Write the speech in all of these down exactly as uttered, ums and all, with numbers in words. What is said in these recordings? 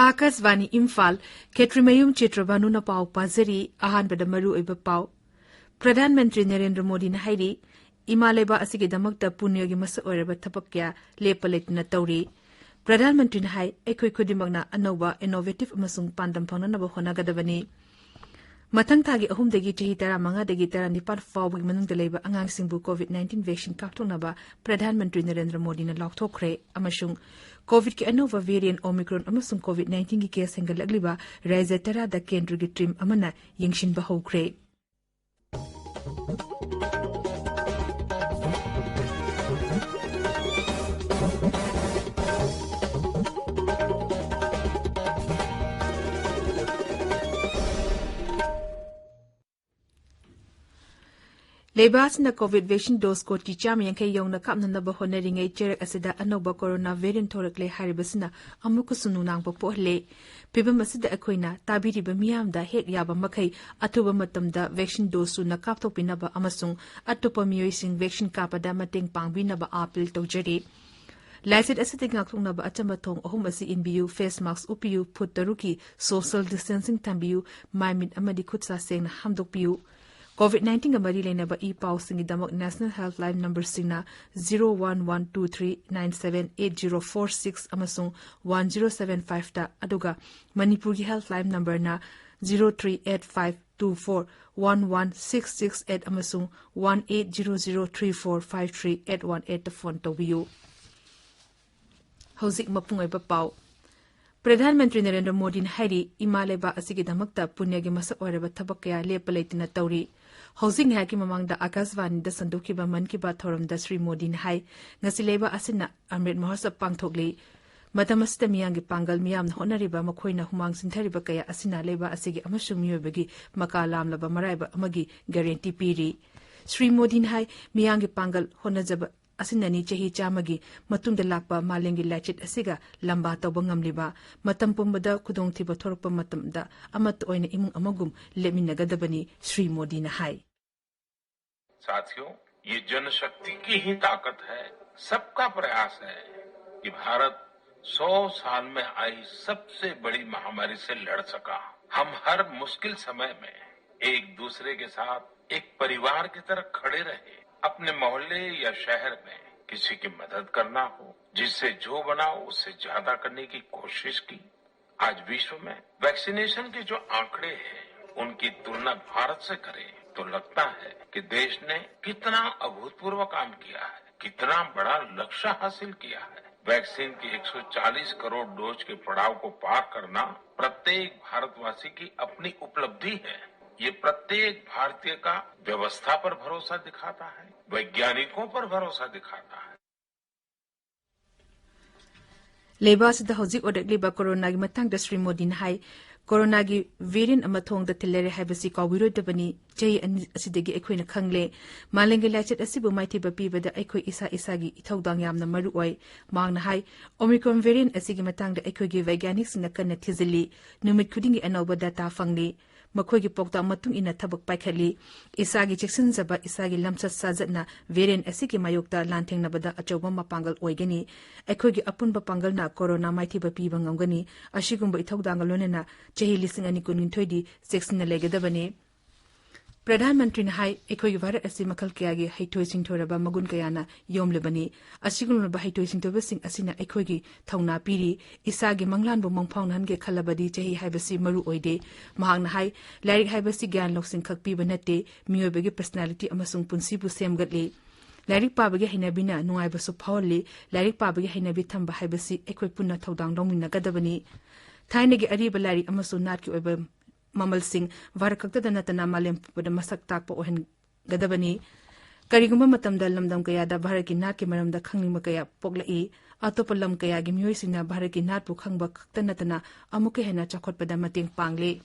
ꯑꯥꯀꯥꯁꯕꯥꯅꯤ ꯏꯝꯐꯥꯜ, ꯈꯦꯇ꯭ꯔꯤꯃꯌꯨꯝ ꯆꯤꯇ꯭ꯔꯚꯥꯅꯨꯅ ꯄꯥꯎ ꯄꯥꯖꯔꯤ꯫ ꯑꯍꯥꯟꯕꯗ ꯃꯔꯨꯑꯣꯏꯕ ꯄꯥꯎ꯫ ꯄ꯭ꯔꯙꯥꯟ ꯃꯟꯇ꯭ꯔꯤ ꯅꯔꯦꯟꯗ꯭ꯔ ꯃꯣꯗꯤꯅ ꯍꯥꯏꯔꯤ, ꯏꯃꯥ ꯂꯩꯕꯥꯛ ꯑꯁꯤꯒꯤꯗꯃꯛꯇ ꯄꯨꯅ꯭ꯌꯒꯤ ꯃꯁꯛ ꯑꯣꯏꯔꯕ ꯊꯕꯛ ꯀꯌꯥ ꯂꯦꯞꯄ ꯂꯩꯇꯅ ꯇꯧꯔꯤ꯫ ꯄ꯭ꯔꯙꯥꯟ ꯃꯟꯇ꯭ꯔꯤꯅ ꯍꯥꯏ, ꯑꯩꯈꯣꯏ ꯈꯨꯗꯤꯡꯃꯛꯅ ꯑꯅꯧꯕ, innovative ꯑꯃꯁꯨꯡ ꯄꯥꯟꯗꯝ ꯐꯪꯅꯅꯕ ꯍꯣꯠꯅꯒꯗꯕꯅꯤ꯫ ꯃꯊꯪ ꯊꯥꯒꯤ ꯑꯍꯨꯝꯗꯒꯤ ꯆꯍꯤ ꯇꯔꯥꯃꯉꯥꯗꯒꯤ ꯇꯔꯥꯅꯤꯄꯥꯟ ꯐꯥꯎꯕꯒꯤ ꯃꯅꯨꯡꯗ ꯂꯩꯕ ꯑꯉꯥꯡꯁꯤꯡꯕꯨ COVID nineteen vaccine ꯀꯥꯞꯊꯣꯛꯅꯕ Pradhan Mantri Narendra ꯃꯣꯗꯤꯅ ꯂꯥꯎꯊꯣꯛꯈ꯭ꯔꯦ꯫ ꯑꯃꯁꯨꯡ COVID ꯀꯤ ꯑꯅꯧꯕ variant Omicron ꯑꯃꯁꯨꯡ COVID nineteen ꯒꯤ case ꯍꯦꯟꯒꯠꯂꯛꯂꯤꯕ ꯔꯥꯖ꯭ꯌ ꯇꯔꯥꯗ ꯀꯦꯟꯗ꯭ꯔꯒꯤ team ꯑꯃꯅ ꯌꯦꯡꯁꯤꯟꯕ ꯍꯧꯈ꯭ꯔꯦ꯫ ꯂꯩꯕꯥꯛ ꯑꯁꯤꯅ COVID vaccine dose ꯀꯣꯇꯤ ꯆꯥꯝꯃ ꯌꯥꯡꯈꯩ ꯌꯧꯅ ꯀꯥꯞꯅꯅꯕ ꯍꯣꯠꯅꯔꯤꯉꯩ, ꯆꯩꯔꯛ ꯑꯁꯤꯗ ꯑꯅꯧꯕ corona variant ꯊꯣꯔꯛꯂꯦ ꯍꯥꯏꯔꯤꯕꯁꯤꯅ ꯑꯃꯨꯛꯀꯁꯨ ꯅꯨꯡꯅꯥꯡꯕ ꯄꯣꯛꯍꯜꯂꯦ꯫ ꯐꯤꯚꯝ ꯑꯁꯤꯗ ꯑꯩꯈꯣꯏꯅ ꯇꯥꯕꯤꯔꯤꯕ ꯃꯤꯌꯥꯝꯗ ꯍꯦꯛ ꯌꯥꯕ ꯃꯈꯩ ꯑꯊꯨꯕ ꯃꯇꯝꯗ vaccine dose ꯁꯨꯅ ꯀꯥꯞꯊꯣꯛꯄꯤꯅꯕ ꯑꯃꯁꯨꯡ ꯑꯇꯣꯞꯄ ꯃꯤꯑꯣꯏꯁꯤꯡ vaccine ꯀꯥꯞꯄꯗ ꯃꯇꯦꯡ ꯄꯥꯡꯕꯤꯅꯕ appeal ꯇꯧꯖꯔꯤ꯫ ꯂꯥꯏꯆꯠ ꯑꯁꯤꯗꯒꯤ ꯉꯥꯛꯊꯣꯛꯅꯕ ꯑꯆꯝꯕ ꯊꯣꯡ ꯑꯍꯨꯝ ꯑꯁꯤ ꯏꯟꯕꯤꯌꯨ: face mask ꯎꯞꯄꯤꯌꯨ, ꯐꯨꯠ ꯇꯔꯨꯛꯀꯤ social distancing ꯊꯝꯕꯤꯌꯨ, ꯃꯥꯏ ꯃꯤꯠ ꯑꯃꯗꯤ ꯈꯨꯠ ꯁꯥ ꯁꯦꯡꯅ ꯍꯥꯝꯗꯣꯛꯄꯤꯌꯨ꯫ COVID nineteen ꯒ ꯃꯔꯤ ꯂꯩꯅꯕ ꯏ ꯄꯥꯎꯁꯤꯡꯒꯤꯗꯃꯛ national helpline number ꯁꯤꯡꯅ zero one one two three nine seven eight zero four six ꯑꯃꯁꯨꯡ one zero seven five ꯇ, ꯑꯗꯨꯒ ꯃꯅꯤꯄꯨꯔꯒꯤ helpline number ꯅ zero three eight five two four one one six six eight ꯑꯃꯁꯨꯡ one eight zero zero three four five three eight one eight ꯇ phone ꯇꯧꯕꯤꯌꯨ꯫ ꯍꯧꯖꯤꯛ ꯃꯄꯨꯡ ꯑꯣꯏꯕ ꯄꯥꯎ꯫ ꯄ꯭ꯔꯙꯥꯟ ꯃꯟꯇ꯭ꯔꯤ ꯅꯔꯦꯟꯗ꯭ꯔ ꯃꯣꯗꯤꯅ ꯍꯥꯏꯔꯤ, ꯏꯃꯥ ꯂꯩꯕꯥꯛ ꯑꯁꯤꯒꯤꯗꯃꯛꯇ ꯄꯨꯅ꯭ꯌꯒꯤ ꯃꯁꯛ ꯑꯣꯏꯔꯕ ꯊꯕꯛ ꯀꯌꯥ ꯂꯦꯞꯄ ꯂꯩꯇꯅ ꯇꯧꯔꯤ꯫ ꯍꯧꯖꯤꯛ ꯉꯥꯏꯍꯥꯛꯀꯤ ꯃꯃꯥꯡꯗ ꯑꯀꯥꯁꯕꯥꯅꯤꯗ ꯁꯟꯗꯣꯛꯈꯤꯕ ꯃꯟ ꯀꯤ ꯕꯥꯠ ꯊꯧꯔꯝꯗ ꯁ꯭ꯔꯤ ꯃꯣꯗꯤꯅ ꯍꯥꯏ, ꯉꯁꯤ ꯂꯩꯕꯥꯛ ꯑꯁꯤꯅ ꯑꯃ꯭ꯔꯤꯠ ꯃꯍꯣꯠꯁꯕ ꯄꯥꯡꯊꯣꯛꯂꯤ꯫ ꯃꯇꯝ ꯑꯁꯤꯗ ꯃꯤꯌꯥꯝꯒꯤ ꯄꯥꯡꯒꯜ, ꯃꯤꯌꯥꯝꯅ ꯍꯣꯠꯅꯔꯤꯕ, ꯃꯈꯣꯏꯅ ꯍꯨꯃꯥꯡ ꯆꯤꯟꯊꯔꯤꯕ ꯀꯌꯥ ꯑꯁꯤꯅ ꯂꯩꯕꯥꯛ ꯑꯁꯤꯒꯤ ꯑꯃꯁꯨꯡ ꯃꯤꯑꯣꯏꯕꯒꯤ ꯃꯀꯥ ꯂꯥꯝꯂꯕ ꯃꯔꯥꯏꯕꯛ ꯑꯃꯒꯤ guarantee ꯄꯤꯔꯤ꯫ ꯁ꯭ꯔꯤ ꯃꯣꯗꯤꯅ ꯍꯥꯏ, ꯃꯤꯌꯥꯝꯒꯤ ꯄꯥꯡꯒꯜ, ꯍꯣꯠꯅꯖꯕ ꯑꯁꯤꯅꯅꯤ ꯆꯍꯤ ꯆꯥꯝꯃꯒꯤ ꯃꯇꯨꯡꯗ ꯂꯥꯛꯄ ꯃꯥꯂꯦꯝꯒꯤ ꯂꯥꯏꯆꯠ ꯑꯁꯤꯒ ꯂꯝꯕꯥ ꯇꯧꯕ ꯉꯝꯂꯤꯕ꯫ ꯃꯇꯝ ꯄꯨꯝꯕꯗ ꯈꯨꯗꯣꯡꯊꯤꯕ ꯊꯣꯔꯛꯄ ꯃꯇꯝꯗ ꯑꯃꯠꯇ ꯑꯣꯏꯅ ꯏꯃꯨꯡ ꯑꯃꯒꯨꯝ ꯂꯦꯞꯃꯤꯟꯅꯒꯗꯕꯅꯤ, ꯁ꯭ꯔꯤ ꯃꯣꯗꯤꯅ ꯍꯥꯏ꯫ साथियों, ये जनशक्ति की ही ताकत है, सबका प्रयास है कि भारत सौ साल में आई सबसे बड़ी महामारी से लड़ सका। हम हर मुश्किल समय में एक दूसरे के साथ एक परिवार की तरह खड़े रहे, अपने मोहल्ले या शहर में किसी की मदद करना हो, जिससे जो बना उससे ज्यादा करने की कोशिश की। आज विश्व में वैक्सीनेशन के जो आंकड़े हैं, उनकी तुलना भारत से करें तो लगता है कि देश ने कितना अभूतपूर्व काम किया है, कितना बड़ा लक्ष्य हासिल किया है। वैक्सीन के एक सौ चालीस करोड़ डोज के पड़ाव को पार करना प्रत्येक भारतवासी की अपनी उपलब्धि है। ये प्रत्येक भारतीय का व्यवस्था पर भरोसा दिखाता है, वैज्ञानिकों पर भरोसा दिखाता है। ꯂꯩꯕꯥꯛ ꯑꯁꯤꯗ ꯍꯧꯖꯤꯛ ꯑꯣꯏꯔꯛꯂꯤꯕ ꯀꯣꯔꯣꯅꯥꯒꯤ ꯃꯇꯥꯡꯗ ꯁ꯭ꯔꯤ ꯃꯣꯗꯤꯅ ꯍꯥꯏ, ꯀꯣꯔꯣꯅꯥꯒꯤ ꯚꯦꯔꯤꯌꯦꯟ ꯑꯃ ꯊꯣꯡꯗ ꯊꯤꯜꯂꯔꯦ ꯍꯥꯏꯕꯁꯤ ꯀꯥꯎꯕꯤꯔꯣꯏꯗꯕꯅꯤ꯫ ꯆꯍꯤ ꯑꯅꯤ ꯑꯁꯤꯗꯒꯤ ꯑꯩꯈꯣꯏꯅ ꯈꯪꯂꯦ꯫ ꯃꯥꯂꯦꯝꯒꯤ ꯂꯥꯏꯆꯠ ꯑꯁꯤꯕꯨ ꯃꯥꯏꯊꯤꯕ ꯄꯤꯕꯗ ꯑꯩꯈꯣꯏ ꯏꯁꯥ ꯏꯁꯥꯒꯤ ꯏꯊꯧꯗꯥꯡ ꯌꯥꯝꯅ ꯃꯔꯨ ꯑꯣꯏ꯫ ꯃꯍꯥꯛꯅ ꯍꯥꯏ, ꯑꯣꯃꯤꯀ꯭ꯔꯣꯟ ꯚꯦꯔꯤꯌꯦꯟ ꯑꯁꯤꯒꯤ ꯃꯇꯥꯡꯗ ꯑꯩꯈꯣꯏꯒꯤ ꯕꯩꯒ꯭ꯌꯥꯅꯤꯛꯁꯤꯡꯅ ꯀꯟꯅ ꯊꯤꯖꯤꯜꯂꯤ꯫ ꯅꯨꯃꯤꯠ ꯈꯨꯗꯤꯡꯒꯤ ꯑꯅꯧꯕ ꯗꯥꯇꯥ ꯐꯪꯂꯤ꯫ ꯃꯈꯣꯏꯒꯤ ꯄꯥꯎꯇꯥꯛ ꯃꯇꯨꯡ ꯏꯟꯅ ꯊꯕꯛ ꯄꯥꯏꯈꯠꯂꯤ꯫ ꯏꯁꯥꯒꯤ ꯆꯦꯛꯁꯤꯟꯖꯕ, ꯏꯁꯥꯒꯤ ꯂꯝꯆꯠ ꯁꯥꯖꯠꯅ ꯚꯦꯔꯤꯌꯦꯟ ꯑꯁꯤꯒꯤ ꯃꯥꯌꯣꯛꯇ ꯂꯥꯟꯊꯦꯡꯅꯕꯗ ꯑꯆꯧꯕ ꯃꯄꯥꯡꯒꯜ ꯑꯣꯏꯒꯅꯤ꯫ ꯑꯩꯈꯣꯏꯒꯤ ꯑꯄꯨꯟꯕ ꯄꯥꯡꯒꯜꯅ ꯀꯣꯔꯣꯅꯥ ꯃꯥꯏꯊꯤꯕ ꯄꯤꯕ ꯉꯝꯒꯅꯤ꯫ ꯑꯁꯤꯒꯨꯝꯕ ꯏꯊꯧꯗꯥꯡꯒ ꯂꯣꯏꯅꯅ ꯆꯍꯤ ꯂꯤꯁꯤꯡ ꯑꯅꯤ ꯀꯨꯟꯅꯤꯊꯣꯏꯗꯤ ꯆꯦꯛꯁꯤꯟꯅ ꯂꯩꯒꯗꯕꯅꯤ꯫ ꯄ꯭ꯔꯙꯥꯟ ꯃꯟꯇ꯭ꯔꯤꯅ ꯍꯥꯏ, ꯑꯩꯈꯣꯏꯒꯤ ꯚꯥꯔꯠ ꯑꯁꯤ ꯃꯈꯜ ꯀꯌꯥꯒꯤ ꯍꯩꯊꯣꯏ ꯁꯤꯡꯊꯣꯏꯔꯕ ꯃꯒꯨꯟ ꯀꯌꯥꯅ ꯌꯣꯝꯂꯤꯕꯅꯤ꯫ ꯑꯁꯤꯒꯨꯝꯂꯕ ꯍꯩꯊꯣꯏ ꯁꯤꯡꯊꯣꯏꯕꯁꯤꯡ ꯑꯁꯤꯅ ꯑꯩꯈꯣꯏꯒꯤ ꯊꯧꯅꯥ ꯄꯤꯔꯤ꯫ ꯏꯁꯥꯒꯤ ꯃꯪꯂꯥꯟꯕꯨ ꯃꯪꯐꯥꯎꯅꯍꯟꯒꯦ ꯈꯜꯂꯕꯗꯤ ꯆꯍꯤ ꯍꯥꯏꯕꯁꯤ ꯃꯔꯨ ꯑꯣꯏꯗꯦ꯫ ꯃꯍꯥꯛꯅ ꯍꯥꯏ, ꯂꯥꯏꯔꯤꯛ ꯍꯥꯏꯕꯁꯤ ꯒ꯭ꯌꯥꯟ ꯂꯧꯁꯤꯡ ꯈꯛ ꯄꯤꯕ ꯅꯠꯇꯦ, ꯃꯤꯑꯣꯏꯕꯒꯤ ꯄꯔꯁꯣꯅꯥꯂꯤꯇꯤ ꯑꯃꯁꯨꯡ ꯄꯨꯟꯁꯤꯕꯨ ꯁꯦꯝꯒꯠꯂꯤ꯫ ꯂꯥꯏꯔꯤꯛ ꯄꯥꯕꯒꯤ ꯍꯩꯅꯕꯤꯅ ꯅꯨꯡꯉꯥꯏꯕꯁꯨ ꯐꯥꯎꯍꯜꯂꯤ꯫ ꯂꯥꯏꯔꯤꯛ ꯄꯥꯕꯒꯤ ꯍꯩꯅꯕꯤ ꯊꯝꯕ ꯍꯥꯏꯕꯁꯤ ꯑꯩꯈꯣꯏ ꯄꯨꯟꯅ ꯊꯧꯗꯥꯡ ꯂꯧꯃꯤꯟꯅꯒꯗꯕꯅꯤ꯫ ꯊꯥꯏꯅꯒꯤ ꯑꯔꯤꯕ ꯂꯥꯏꯔꯤꯛ ꯑꯃꯁꯨꯡ ꯅꯥꯠꯀꯤ ꯑꯣꯏꯕ ꯃꯃꯜꯁꯤꯡ ꯚꯥꯔꯠ ꯈꯛꯇꯗ ꯅꯠꯇꯅ ꯃꯥꯂꯦꯝ ꯄꯨꯝꯕꯗ ꯃꯁꯛ ꯇꯥꯛꯄ ꯑꯣꯏꯍꯟꯒꯗꯕꯅꯤ꯫ ꯀꯔꯤꯒꯨꯝꯕ ꯃꯇꯝꯗ ꯂꯝꯗꯝ ꯀꯌꯥꯗ ꯚꯥꯔꯠꯀꯤ ꯅꯥꯠꯀꯤ ꯃꯔꯝꯗ ꯈꯪꯅꯤꯡꯕ ꯀꯌꯥ ꯄꯣꯛꯂꯛꯏ꯫ ꯑꯇꯣꯞꯄ ꯂꯝ ꯀꯌꯥꯒꯤ ꯃꯤꯑꯣꯏꯁꯤꯡꯅ ꯚꯥꯔꯠꯀꯤ ꯅꯥꯠꯄꯨ ꯈꯪꯕ ꯈꯛꯇ ꯅꯠꯇꯅ ꯑꯃꯨꯛꯀ ꯍꯦꯟꯅ ꯆꯥꯎꯈꯠꯄꯗ ꯃꯇꯦꯡ ꯄꯥꯡꯂꯤ꯫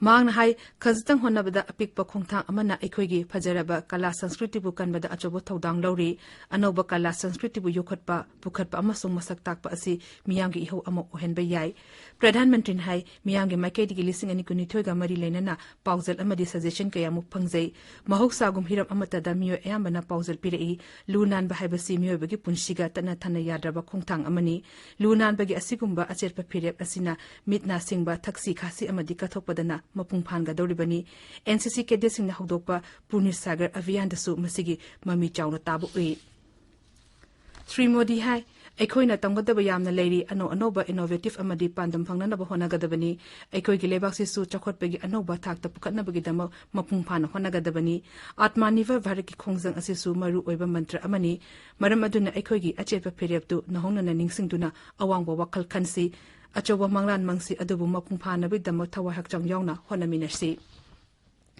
ꯃꯍꯥꯛꯅ ꯍꯥꯏ, ꯈꯖꯤꯛꯇꯪ ꯍꯣꯠꯅꯕꯗ ꯑꯄꯤꯛꯄ ꯈꯣꯡꯊꯥꯡ ꯑꯃꯅ ꯑꯩꯈꯣꯏꯒꯤ ꯐꯖꯔꯕ ꯀꯂꯥ ꯁꯪꯁꯀ꯭ꯔꯤꯇꯤꯕꯨ ꯀꯟꯕꯗ ꯑꯆꯧꯕ ꯊꯧꯗꯥꯡ ꯂꯧꯔꯤ꯫ ꯑꯅꯧꯕ ꯀꯂꯥ ꯁꯪꯁꯀ꯭ꯔꯤꯇꯤꯕꯨ ꯌꯣꯛꯈꯠꯄ, ꯄꯨꯈꯠꯄ ꯑꯃꯁꯨꯡ ꯃꯁꯛ ꯇꯥꯛꯄ ꯑꯁꯤ ꯃꯤꯌꯥꯝꯒꯤ ꯏꯍꯧ ꯑꯃ ꯑꯣꯏꯍꯟꯕ ꯌꯥꯏ꯫ ꯄ꯭ꯔꯙꯥꯟ ꯃꯟꯇ꯭ꯔꯤꯅ ꯍꯥꯏ, ꯃꯤꯌꯥꯝꯒꯤ ꯃꯥꯏꯀꯩꯗꯒꯤ ꯂꯤꯁꯤꯡ ꯑꯅꯤ ꯀꯨꯟꯅꯤꯊꯣꯏꯒ ꯃꯔꯤ ꯂꯩꯅꯅ ꯄꯥꯎꯖꯦꯜ ꯑꯃꯗꯤ ꯁꯖꯦꯁꯟ ꯀꯌꯥꯃꯨꯛ ꯐꯪꯖꯩ꯫ ꯃꯍꯧꯁꯥꯒꯨꯝ ꯍꯤꯔꯝ ꯑꯃꯠꯇꯗ ꯃꯤꯑꯣꯏ ꯑꯌꯥꯝꯕꯅ ꯄꯥꯎꯖꯦꯜ ꯄꯤꯔꯛꯏ꯫ ꯂꯨ ꯅꯥꯟꯕ ꯍꯥꯏꯕꯁꯤ ꯃꯤꯑꯣꯏꯕꯒꯤ ꯄꯨꯟꯁꯤꯒ ꯇꯠꯅ ꯊꯥꯅ ꯌꯥꯗ꯭ꯔꯕ ꯈꯣꯡꯊꯥꯡ ꯑꯃꯅꯤ꯫ ꯂꯨ ꯅꯥꯟꯕꯒꯤ ꯑꯁꯤꯒꯨꯝꯕ ꯑꯆꯦꯠꯄ ꯐꯤꯔꯦꯞ ꯑꯁꯤꯅ ꯃꯤꯠ ꯅꯥ ꯁꯤꯡꯕ, ꯊꯛꯁꯤ ꯈꯥꯁꯤ ꯑꯃꯗꯤ ꯀꯠꯊꯣꯛꯄꯗꯅ ꯃꯄꯨꯡ ꯐꯥꯍꯟꯒꯗꯧꯔꯤꯕꯅꯤ꯫ ꯑꯦꯟ ꯁꯤ ꯁꯤ ꯀꯦꯗꯦꯠꯁꯤꯡꯅ ꯍꯧꯗꯣꯛꯄ ꯄꯨꯔꯅꯤꯁ ꯁꯥꯒꯔ ꯑꯚꯤꯌꯥꯟꯗꯁꯨ ꯃꯁꯤꯒꯤ ꯃꯃꯤ ꯆꯥꯎꯅ ꯇꯥꯕ ꯎꯏ꯫ ꯁ꯭ꯔꯤ ꯃꯣꯗꯤ ꯍꯥꯏ, ꯑꯩꯈꯣꯏꯅ ꯇꯝꯒꯗꯕ ꯌꯥꯝꯅ ꯂꯩꯔꯤ, ꯑꯅꯧ ꯑꯅꯧꯕ innovative ꯑꯃꯗꯤ ꯄꯥꯟꯗꯝ ꯐꯪꯅꯅꯕ ꯍꯣꯠꯅꯒꯗꯕꯅꯤ꯫ ꯑꯩꯈꯣꯏꯒꯤ ꯂꯩꯕꯥꯛꯁꯤꯁꯨ ꯆꯥꯎꯈꯠꯄꯒꯤ ꯑꯅꯧꯕ ꯊꯥꯛꯇ ꯄꯨꯈꯠꯅꯕꯒꯤꯗꯃꯛ ꯃꯄꯨꯡ ꯐꯥꯅ ꯍꯣꯠꯅꯒꯗꯕꯅꯤ꯫ ꯑꯥꯠꯃꯥ ꯅꯤꯔꯚꯔ ꯚꯥꯔꯠꯀꯤ ꯈꯣꯡꯖꯪ ꯑꯁꯤꯁꯨ ꯃꯔꯨ ꯑꯣꯏꯕ ꯃꯟꯇ꯭ꯔ ꯑꯃꯅꯤ꯫ ꯃꯔꯝ ꯑꯗꯨꯅ ꯑꯩꯈꯣꯏꯒꯤ ꯑꯆꯦꯠꯄ ꯐꯤꯔꯦꯞꯇꯨ ꯅꯧꯍꯧꯅꯅ ꯅꯤꯡꯁꯤꯡꯗꯨꯅ ꯑꯋꯥꯡꯕ ꯋꯥꯈꯜ ꯈꯟꯁꯤ꯫ ꯑꯆꯧꯕ ꯃꯪꯂꯥꯟ ꯃꯪꯁꯤ, ꯑꯗꯨꯕꯨ ꯃꯄꯨꯡ ꯐꯥꯅꯕꯒꯤꯗꯃꯛ ꯊꯋꯥꯏ ꯍꯛꯆꯥꯡ ꯌꯥꯎꯅ ꯍꯣꯠꯅꯃꯤꯟꯅꯁꯤ꯫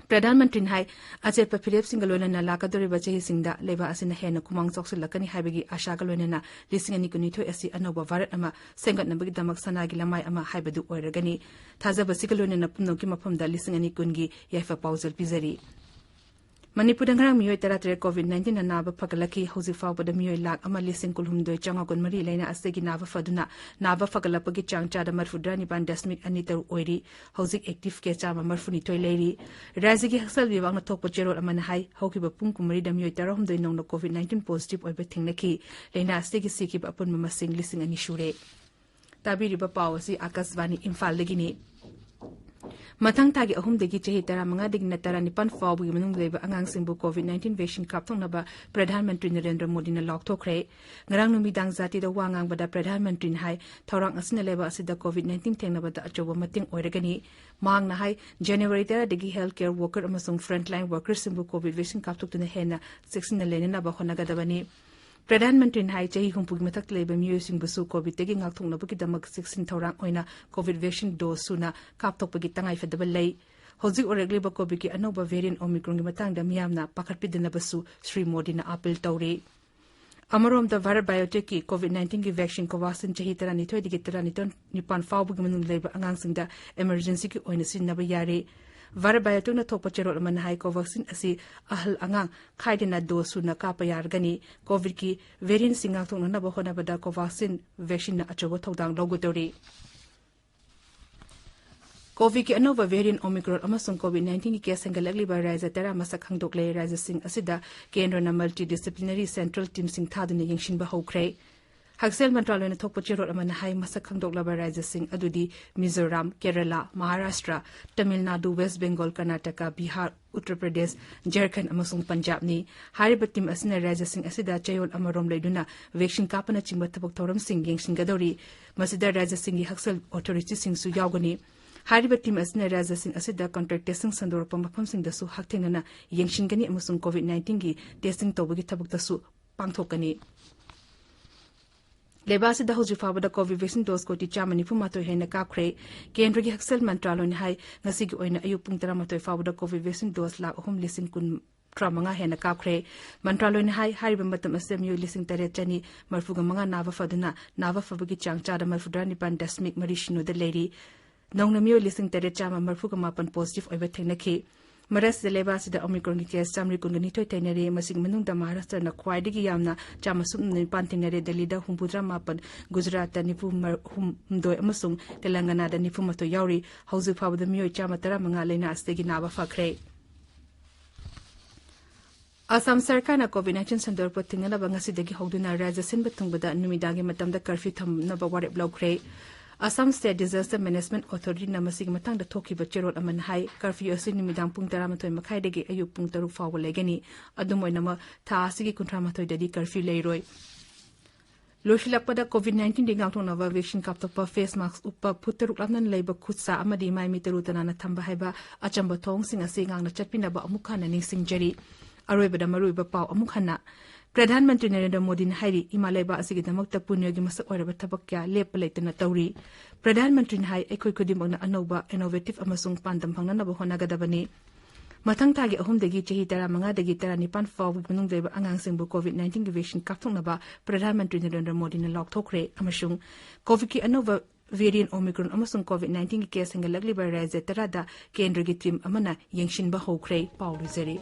ꯄ꯭ꯔꯙꯥꯟ ꯃꯟꯇ꯭ꯔꯤꯅ ꯍꯥꯏ, ꯑꯆꯦꯠꯄ ꯐꯤꯔꯦꯞꯁꯤꯡꯒ ꯂꯣꯏꯅꯅ ꯂꯥꯛꯀꯗꯧꯔꯤꯕ ꯆꯍꯤꯁꯤꯡꯗ ꯂꯩꯕꯥꯛ ꯑꯁꯤꯅ ꯍꯦꯟꯅ ꯈꯨꯃꯥꯡ ꯆꯥꯎꯁꯤꯜꯂꯛꯀꯅꯤ ꯍꯥꯏꯕꯒꯤ ꯑꯥꯁꯥꯒ ꯂꯣꯏꯅꯅ ꯂꯤꯁꯤꯡ ꯑꯅꯤ ꯀꯨꯟꯅꯤꯊꯣꯏ ꯑꯁꯤ ꯑꯅꯧꯕ ꯚꯥꯔꯠ ꯑꯃ ꯁꯦꯝꯒꯠꯅꯕꯒꯤꯗꯃꯛ ꯁꯅꯥꯒꯤ ꯂꯃꯥꯏ ꯑꯃ ꯍꯥꯏꯕꯗꯨ ꯑꯣꯏꯔꯒꯅꯤ꯫ ꯊꯥꯖꯕꯁꯤꯒ ꯂꯣꯏꯅꯅ ꯄꯨꯝꯅꯃꯛꯀꯤ ꯃꯐꯝꯗ ꯂꯤꯁꯤꯡ ꯑꯅꯤ ꯀꯨꯟꯒꯤ ꯌꯥꯏꯐ ꯄꯥꯎꯖꯦꯜ ꯄꯤꯖꯔꯤ꯫ ꯃꯅꯤꯄꯨꯔꯗ ꯉꯔꯥꯡ ꯃꯤꯑꯣꯏ ꯇꯔꯥꯇꯔꯦꯠ COVID nineteenꯅ ꯅꯥꯕ ꯐꯒꯠꯂꯛꯈꯤ꯫ ꯍꯧꯖꯤꯛ ꯐꯥꯎꯕꯗ ꯃꯤꯑꯣꯏ ꯂꯥꯈ ꯑꯃ ꯂꯤꯁꯤꯡ ꯀꯨꯟꯍꯨꯝꯗꯣꯏ ꯆꯥꯝꯃꯉꯥ ꯀꯨꯟꯃꯔꯤ ꯂꯥꯏꯅꯥ ꯑꯁꯤꯗꯒꯤ ꯅꯥꯕ ꯐꯗꯨꯅ ꯅꯥꯕ ꯐꯒꯠꯂꯛꯄꯒꯤ ꯆꯥꯡ ꯆꯥꯗ ꯃꯔꯤꯐꯨꯇꯔꯥ ꯅꯤꯄꯥꯟ ꯗꯁꯃꯤꯛ ꯑꯅꯤ ꯇꯔꯨꯛ ꯑꯣꯏꯔꯤ꯫ ꯍꯧꯖꯤꯛ active case ꯆꯥꯝꯃ ꯃꯔꯤꯐꯨꯅꯤꯊꯣꯏ ꯂꯩꯔꯤ꯫ ꯔꯥꯖ꯭ꯌꯒꯤ ꯍꯛꯁꯦꯜ ꯋꯤꯚꯥꯒꯅ ꯊꯣꯛꯄ ꯆꯦꯔꯣꯜ ꯑꯃꯅ ꯍꯥꯏ, ꯍꯧꯈꯤꯕ ꯄꯨꯡ ꯀꯨꯟꯃꯔꯤꯗ ꯃꯤꯑꯣꯏ ꯇꯔꯥꯍꯨꯝꯗꯣꯏ ꯅꯧꯅ COVID nineteen positive ꯑꯣꯏꯕ ꯊꯦꯡꯅꯈꯤ꯫ ꯂꯥꯏꯅꯥ ꯑꯁꯤꯗꯒꯤ ꯁꯤꯈꯤꯕ ꯑꯄꯨꯟꯕ ꯃꯁꯤꯡ ꯂꯤꯁꯤꯡ ꯑꯅꯤ ꯁꯨꯔꯦ꯫ ꯇꯥꯕꯤꯔꯤꯕ ꯄꯥꯎ ꯑꯁꯤ ꯑꯥꯀꯥꯁꯕꯥꯅꯤ ꯏꯝꯐꯥꯜꯗꯒꯤꯅꯤ꯫ ꯃꯊꯪ ꯊꯥꯒꯤ ꯑꯍꯨꯝꯗꯒꯤ ꯆꯍꯤ ꯇꯔꯥꯃꯉꯥꯗꯒꯤꯅ ꯇꯔꯥꯅꯤꯄꯥꯟ ꯐꯥꯎꯕꯒꯤ ꯃꯅꯨꯡꯗ ꯂꯩꯕ ꯑꯉꯥꯡꯁꯤꯡꯕꯨ COVID nineteen vaccine ꯀꯥꯞꯊꯣꯛꯅꯕ Pradhan Mantri Narendra ꯃꯣꯗꯤꯅ ꯂꯥꯎꯊꯣꯛꯈ꯭ꯔꯦ꯫ ꯉꯔꯥꯡ ꯅꯨꯃꯤꯗꯥꯡ ꯖꯥꯇꯤꯗ ꯋꯥ ꯉꯥꯡꯕꯗ ꯄ꯭ꯔꯙꯥꯟ ꯃꯟꯇ꯭ꯔꯤꯅ ꯍꯥꯏ, ꯊꯧꯔꯥꯡ ꯑꯁꯤꯅ ꯂꯩꯕꯥꯛ ꯑꯁꯤꯗ COVID nineteen ꯊꯦꯡꯅꯕꯗ ꯑꯆꯧꯕ ꯃꯇꯦꯡ ꯑꯣꯏꯔꯒꯅꯤ꯫ ꯃꯍꯥꯛꯅ ꯍꯥꯏ, ꯖꯅꯋꯥꯔꯤ ꯇꯔꯥꯗꯒꯤ health care worker ꯑꯃꯁꯨꯡ frontline workersꯁꯤꯡꯕꯨ COVID vaccine ꯀꯥꯞꯊꯣꯛꯇꯨꯅ ꯍꯦꯟꯅ ꯆꯦꯛꯁꯤꯟꯅ ꯂꯩꯅꯅꯕ ꯍꯣꯠꯅꯒꯗꯕꯅꯤ꯫ ꯄ꯭ꯔꯙꯥꯟ ꯃꯟꯇ꯭ꯔꯤꯅ ꯍꯥꯏ, ꯆꯍꯤ ꯍꯨꯝꯐꯨꯒꯤ ꯃꯊꯛꯇ ꯂꯩꯕ ꯃꯤꯑꯣꯏꯁꯤꯡꯕꯨꯁꯨ COVIDꯇꯒꯤ ꯉꯥꯛꯊꯣꯛꯅꯕꯒꯤꯗꯃꯛ ꯆꯦꯛꯁꯤꯟ ꯊꯧꯔꯥꯡ ꯑꯣꯏꯅ COVID vaccine dose ꯁꯨꯅ ꯀꯥꯞꯊꯣꯛꯄꯒꯤ ꯇꯉꯥꯏꯐꯗꯕ ꯂꯩ꯫ ꯍꯧꯖꯤꯛ ꯑꯣꯏꯔꯛꯂꯤꯕ COVIDꯀꯤ ꯑꯅꯧꯕ variant Omicronꯒꯤ ꯃꯇꯥꯡꯗ ꯃꯤꯌꯥꯝꯅ ꯄꯥꯈꯠꯄꯤꯗꯅꯕꯁꯨ ꯁ꯭ꯔꯤ ꯃꯣꯗꯤꯅ ꯑꯥꯄꯤꯜ ꯇꯧꯔꯤ꯫ ꯑꯃꯔꯣꯝꯗ, ꯚꯥꯔꯠ ꯕꯥꯏꯑꯣꯇꯦꯛꯀꯤ ꯀꯣꯚꯤꯗ ꯅꯥꯏꯟꯇꯤꯟꯒꯤ ꯚꯦꯛꯁꯤꯟ ꯀꯣꯚꯥꯛꯁꯤꯟ ꯆꯍꯤ ꯇꯔꯥꯅꯤꯊꯣꯏꯗꯒꯤ ꯇꯔꯥꯅꯤꯄꯥꯟ ꯐꯥꯎꯕꯒꯤ ꯃꯅꯨꯡꯗ ꯂꯩꯕ ꯑꯉꯥꯡꯁꯤꯡꯗ ꯏꯃꯔꯖꯦꯟꯁꯤꯒꯤ ꯑꯣꯏꯅ ꯁꯤꯖꯤꯟꯅꯕ ꯌꯥꯔꯦ꯫ ꯚꯥꯔꯠ ꯕꯥꯏꯑꯣꯇꯦꯛꯅ ꯊꯣꯛꯄ ꯆꯦꯔꯣꯜ ꯑꯃꯅ ꯍꯥꯏ, ꯀꯣꯚꯥꯛꯁꯤꯟ ꯑꯁꯤ ꯑꯍꯜ ꯑꯉꯥꯡ ꯈꯥꯏꯗꯅ ꯗꯣꯁ ꯁꯨꯅ ꯀꯥꯞꯄ ꯌꯥꯔꯒꯅꯤ꯫ ꯀꯣꯚꯤꯗꯀꯤ ꯚꯦꯔꯤꯌꯦꯟꯠꯁꯤꯡ ꯉꯥꯛꯊꯣꯛꯅꯅꯕ ꯍꯣꯠꯅꯕꯗ ꯀꯣꯚꯥꯛꯁꯤꯟ ꯚꯦꯛꯁꯤꯟꯅ ꯑꯆꯧꯕ ꯊꯧꯗꯥꯡ ꯂꯧꯒꯗꯧꯔꯤ꯫ ꯀꯣꯚꯤꯗꯀꯤ ꯑꯅꯧꯕ ꯚꯦꯔꯤꯌꯦꯟꯠ ꯑꯣꯃꯤꯀ꯭ꯔꯣꯟ ꯑꯃꯁꯨꯡ ꯀꯣꯚꯤꯗ ꯅꯥꯏꯟꯇꯤꯟꯒꯤ ꯀꯦꯁ ꯍꯦꯟꯒꯠꯂꯛꯂꯤꯕ ꯔꯥꯖ꯭ꯌ ꯇꯔꯥ ꯃꯁꯛ ꯈꯪꯗꯣꯛꯂꯦ꯫ ꯔꯥꯖ꯭ꯌꯁꯤꯡ ꯑꯁꯤꯗ ꯀꯦꯟꯗ꯭ꯔꯅ multidisciplinary central teamꯁꯤꯡ ꯊꯥꯗꯨꯅ ꯌꯦꯡꯁꯤꯟꯕ ꯍꯧꯈ꯭ꯔꯦ꯫ ꯍꯛꯁꯦꯜ ꯃꯟꯇ꯭ꯔꯥꯂꯣꯏꯅ ꯊꯣꯛꯄ ꯆꯦꯔꯣꯜ ꯑꯃꯅ ꯍꯥꯏ, ꯃꯁꯛ ꯈꯪꯗꯣꯛꯂꯕ ꯔꯥꯖ꯭ꯌꯁꯤꯡ ꯑꯗꯨꯗꯤ ꯃꯤꯖꯣꯔꯥꯝ, ꯀꯦꯔꯂꯥ, ꯃꯍꯥꯔꯥꯁꯇ꯭ꯔ, ꯇꯃꯤꯜ ꯅꯥꯗꯨ, ꯋꯦꯁ꯭ꯠ ꯕꯦꯡꯒꯣꯜ, ꯀꯔꯅꯥꯇꯀꯥ, ꯕꯤꯍꯥꯔ, ꯎꯠꯇꯔ ꯄ꯭ꯔꯗꯦꯁ, ꯖꯔꯈꯟꯗ ꯑꯃꯁꯨꯡ ꯄꯟꯖꯥꯕꯅꯤ꯫ ꯍꯥꯏꯔꯤꯕ ꯇꯤꯝ ꯑꯁꯤꯅ ꯔꯥꯖ꯭ꯌꯁꯤꯡ ꯑꯁꯤꯗ ꯆꯌꯣꯜ ꯑꯃꯔꯣꯝ ꯂꯩꯗꯨꯅ ꯚꯦꯛꯁꯤꯟ ꯀꯥꯞꯄꯅꯆꯤꯡꯕ ꯊꯕꯛ ꯊꯧꯔꯝꯁꯤꯡ ꯌꯦꯡꯁꯤꯟꯒꯗꯧꯔꯤ꯫ ꯃꯁꯤꯗ ꯔꯥꯖ꯭ꯌꯁꯤꯡꯒꯤ ꯍꯛꯁꯦꯜ ꯑꯣꯊꯣꯔꯤꯇꯤꯁꯤꯡꯁꯨ ꯌꯥꯎꯒꯅꯤ꯫ ꯍꯥꯏꯔꯤꯕ ꯇꯤꯝ ꯑꯁꯤꯅ ꯔꯥꯖ꯭ꯌꯁꯤꯡ ꯑꯁꯤꯗ ꯀꯟꯇꯦꯛꯇꯁꯤꯡ ꯁꯟꯗꯣꯔꯛꯄ ꯃꯐꯝꯁꯤꯡꯗꯁꯨ ꯍꯛꯊꯦꯡꯅꯅ ꯌꯦꯡꯁꯤꯟꯒꯅꯤ ꯑꯃꯁꯨꯡ ꯀꯣꯚꯤꯗ ꯅꯥꯏꯟꯇꯤꯟꯒꯤ ꯇꯦꯁꯇꯤꯡ ꯇꯧꯕꯒꯤ ꯊꯕꯛꯇꯁꯨ ꯄꯥꯡꯊꯣꯛꯀꯅꯤ꯫ ꯂꯩꯕꯥꯛ ꯑꯁꯤꯗ ꯍꯧꯖꯤꯛ ꯐꯥꯎꯕꯗ ꯀꯣꯚꯤꯗ ꯚꯦꯛꯁꯤꯟ ꯗꯣꯁ ꯀꯣꯇꯤ ꯆꯥꯝꯃ ꯅꯤꯐꯨ ꯃꯥꯊꯣꯏ ꯍꯦꯟꯅ ꯀꯥꯞꯈ꯭ꯔꯦ꯫ ꯀꯦꯟꯗ꯭ꯔꯒꯤ ꯍꯛꯁꯦꯜ ꯃꯟꯇ꯭ꯔꯥꯂꯣꯏꯅ ꯍꯥꯏ, ꯉꯁꯤꯒꯤ ꯑꯣꯏꯅ ꯑꯌꯨꯛ ꯄꯨꯡ ꯇꯔꯥꯃꯥꯊꯣꯏ ꯐꯥꯎꯕꯗ ꯀꯣꯚꯤꯗ ꯚꯦꯛꯁꯤꯟ ꯗꯣꯁ ꯂꯥꯈ ꯑꯍꯨꯝ ꯂꯤꯁꯤꯡ ꯀꯨꯟ ꯇꯔꯥꯃꯉꯥ ꯍꯦꯟꯅ ꯀꯥꯞꯈ꯭ꯔꯦ꯫ ꯃꯟꯇ꯭ꯔꯥꯂꯣꯏꯅ ꯍꯥꯏ, ꯍꯥꯏꯔꯤꯕ ꯃꯇꯝ ꯑꯁꯤꯗ ꯃꯤꯑꯣꯏ ꯂꯤꯁꯤꯡ ꯇꯔꯦꯠ ꯆꯅꯤ ꯃꯔꯤꯐꯨ ꯃꯉꯥ ꯅꯥꯕ ꯐꯗꯨꯅ, ꯅꯥꯕ ꯐꯕꯒꯤ ꯆꯥꯡ ꯆꯥꯗ ꯃꯔꯤꯐꯨꯇꯔꯥ ꯅꯤꯄꯥꯟ ꯗꯁꯃꯤꯛ ꯃꯔꯤ ꯁꯤꯅꯣꯗ ꯂꯩꯔꯤ꯫ ꯅꯧꯅ ꯃꯤꯑꯣꯏ ꯂꯤꯁꯤꯡ ꯇꯔꯦꯠ ꯆꯥꯝꯃ ꯃꯔꯤꯐꯨꯒ ꯃꯥꯄꯟ ꯄꯣꯖꯤꯇꯤꯚ ꯑꯣꯏꯕ ꯊꯦꯡꯅꯈꯤ꯫ ꯃꯔꯛꯁꯤꯗ ꯂꯩꯕꯥꯛ ꯑꯁꯤꯗ ꯑꯣꯃꯤꯀ꯭ꯔꯣꯟꯒꯤ ꯀꯦꯁ ꯆꯥꯝꯃꯔꯤ ꯀꯨꯟꯒ ꯅꯤꯊꯣꯏ ꯊꯦꯡꯅꯔꯤ꯫ ꯃꯁꯤꯒꯤ ꯃꯅꯨꯡꯗ ꯃꯍꯥꯔꯥꯁꯇ꯭ꯔꯅ ꯈ꯭ꯋꯥꯏꯗꯒꯤ ꯌꯥꯝꯅ ꯆꯥꯝꯃ ꯁꯨꯞꯅ ꯅꯤꯄꯥꯟ ꯊꯦꯡꯅꯔꯦ꯫ ꯗꯦꯜꯂꯤꯗ ꯍꯨꯝꯐꯨꯇꯔꯥ ꯃꯥꯄꯟ, ꯒꯨꯖꯔꯥꯠꯇ ꯅꯤꯐꯨ ꯍꯨꯝꯗꯣꯏ ꯑꯃꯁꯨꯡ ꯇꯦꯂꯪꯒꯅꯥꯗ ꯅꯤꯐꯨ ꯃꯥꯊꯣꯏ ꯌꯥꯎꯔꯤ꯫ ꯍꯧꯖꯤꯛ ꯐꯥꯎꯕꯗ ꯃꯤꯑꯣꯏ ꯆꯥꯝꯃ ꯇꯔꯥꯃꯉꯥ ꯂꯩꯅꯥ ꯑꯁꯤꯗꯒꯤ ꯅꯥꯕ ꯐꯈ꯭ꯔꯦ꯫ ꯑꯁꯥꯝ ꯁꯔꯀꯥꯔꯅ ꯀꯣꯚꯤꯗ ꯅꯥꯏꯟꯇꯤꯟ ꯁꯟꯗꯣꯔꯛꯄ ꯊꯤꯡꯅꯅꯕ ꯉꯁꯤꯗꯒꯤ ꯍꯧꯗꯨꯅ ꯔꯥꯖ꯭ꯌ ꯁꯤꯟꯕ ꯊꯨꯡꯕꯗ ꯅꯨꯃꯤꯗꯥꯡꯒꯤ ꯃꯇꯝꯗ ꯀꯔꯐ꯭ꯌꯨ ꯊꯝꯅꯕ ꯋꯥꯔꯦꯞ ꯂꯧꯈ꯭ꯔꯦ꯫ ꯑꯁꯥꯝ ꯁ꯭ꯇꯦꯠ ꯗꯤꯖꯥꯁꯇꯔ ꯃꯦꯅꯦꯖꯃꯦꯟꯠ ꯑꯣꯊꯣꯔꯤꯇꯤꯅ ꯃꯁꯤꯒꯤ ꯃꯇꯥꯡꯗ ꯊꯣꯛꯈꯤꯕ ꯆꯦꯔꯣꯜ ꯑꯃꯅ ꯍꯥꯏ, ꯀꯔꯐ꯭ꯌꯨ ꯑꯁꯤ ꯅꯨꯃꯤꯗꯥꯡ ꯄꯨꯡ ꯇꯔꯥꯃꯥꯊꯣꯏ ꯃꯈꯥꯏꯗꯒꯤ ꯑꯌꯨꯛ ꯄꯨꯡ ꯇꯔꯨꯛ ꯐꯥꯎꯕ ꯂꯩꯒꯅꯤ꯫ ꯑꯗꯨꯝ ꯑꯣꯏꯅꯃꯛ, ꯊꯥ ꯑꯁꯤꯒꯤ ꯀꯨꯟꯊ꯭ꯔꯥ ꯃꯥꯊꯣꯏꯗꯗꯤ ꯀꯔꯐ꯭ꯌꯨ ꯂꯩꯔꯣꯏ꯫ ꯂꯣꯏꯁꯤꯜꯂꯛꯄꯗ, ꯀꯣꯚꯤꯗ ꯅꯥꯏꯟꯇꯤꯟꯗꯒꯤ ꯉꯥꯛꯊꯣꯛꯅꯕ ꯚꯦꯛꯁꯤꯟ ꯀꯥꯞꯊꯣꯛꯄ, ꯐꯦꯁ ꯃꯥꯁꯛ ꯎꯞꯄ, ꯐꯨꯠ ꯇꯔꯨꯛ ꯂꯥꯞꯅꯅ ꯂꯩꯕ, ꯈꯨꯠ ꯁꯥ ꯑꯃꯗꯤ ꯃꯥꯏ ꯃꯤꯠ ꯇꯔꯨ ꯇꯅꯥꯟꯅ ꯊꯝꯕ ꯍꯥꯏꯕ ꯑꯆꯝꯕ ꯊꯧꯑꯣꯡꯁꯤꯡ ꯑꯁꯤ ꯉꯥꯛꯅ ꯆꯠꯄꯤꯅꯕ ꯑꯃꯨꯛ ꯍꯟꯅ ꯅꯤꯡꯁꯤꯡꯖꯔꯤ꯫ ꯑꯔꯣꯏꯕꯗ ꯃꯔꯨꯑꯣꯏꯕ ꯄꯥꯎ ꯑꯃꯨꯛ ꯍꯟꯅ꯫ ꯄ꯭ꯔꯙꯥꯟ ꯃꯟꯇ꯭ꯔꯤ ꯅꯔꯦꯟꯗ꯭ꯔ ꯃꯣꯗꯤꯅ ꯍꯥꯏꯔꯤ, ꯏꯃꯥ ꯂꯩꯕꯥꯛ ꯑꯁꯤꯒꯤꯗꯃꯛꯇ ꯄꯨꯟꯌꯒꯤ ꯃꯁꯛ ꯑꯣꯏꯔꯕ ꯊꯕꯛ ꯀꯌꯥ ꯂꯦꯞꯄ ꯂꯩꯇꯅ ꯇꯧꯔꯤ꯫ ꯄ꯭ꯔꯙꯥꯟ ꯃꯟꯇ꯭ꯔꯤꯅ ꯍꯥꯏ, ꯑꯩꯈꯣꯏ ꯈꯨꯗꯤꯡꯃꯛꯅ ꯑꯅꯧꯕ, ꯏꯅꯣꯚꯦꯇꯤꯚ ꯑꯃꯁꯨꯡ ꯄꯥꯟꯗꯝ ꯐꯪꯅꯅꯕ ꯍꯣꯠꯅꯒꯗꯕꯅꯤ꯫ ꯃꯊꯪ ꯊꯥꯒꯤ ꯑꯍꯨꯝꯗꯒꯤ ꯆꯍꯤ ꯇꯔꯥꯃꯉꯥꯗꯒꯤ ꯇꯔꯥꯅꯤꯄꯥꯟ ꯐꯥꯎꯕꯒꯤ ꯃꯅꯨꯡꯗ ꯂꯩꯕ ꯑꯉꯥꯡꯁꯤꯡꯕꯨ COVID nineteen ꯒꯤ vaccine ꯀꯥꯞꯊꯣꯛꯅꯕ ꯄ꯭ꯔꯙꯥꯟ ꯃꯟꯇ꯭ꯔꯤ ꯅꯔꯦꯟꯗ꯭ꯔ ꯃꯣꯗꯤꯅ ꯂꯥꯎꯊꯣꯛꯈ꯭ꯔꯦ ꯑꯃꯁꯨꯡ COVID ꯀꯤ ꯑꯅꯧꯕ variant Omicron ꯑꯃꯁꯨꯡ COVID nineteen ꯒꯤ case ꯍꯦꯟꯒꯠꯂꯛꯂꯤꯕ ꯔꯥꯖ꯭ꯌ ꯇꯔꯥꯗ ꯀꯦꯟꯗ꯭ꯔꯒꯤ team ꯑꯃꯅ ꯌꯦꯡꯁꯤꯟꯕ ꯍꯧꯈ꯭ꯔꯦ꯫ ꯄꯥꯎ ꯂꯣꯏꯖꯔꯦ꯫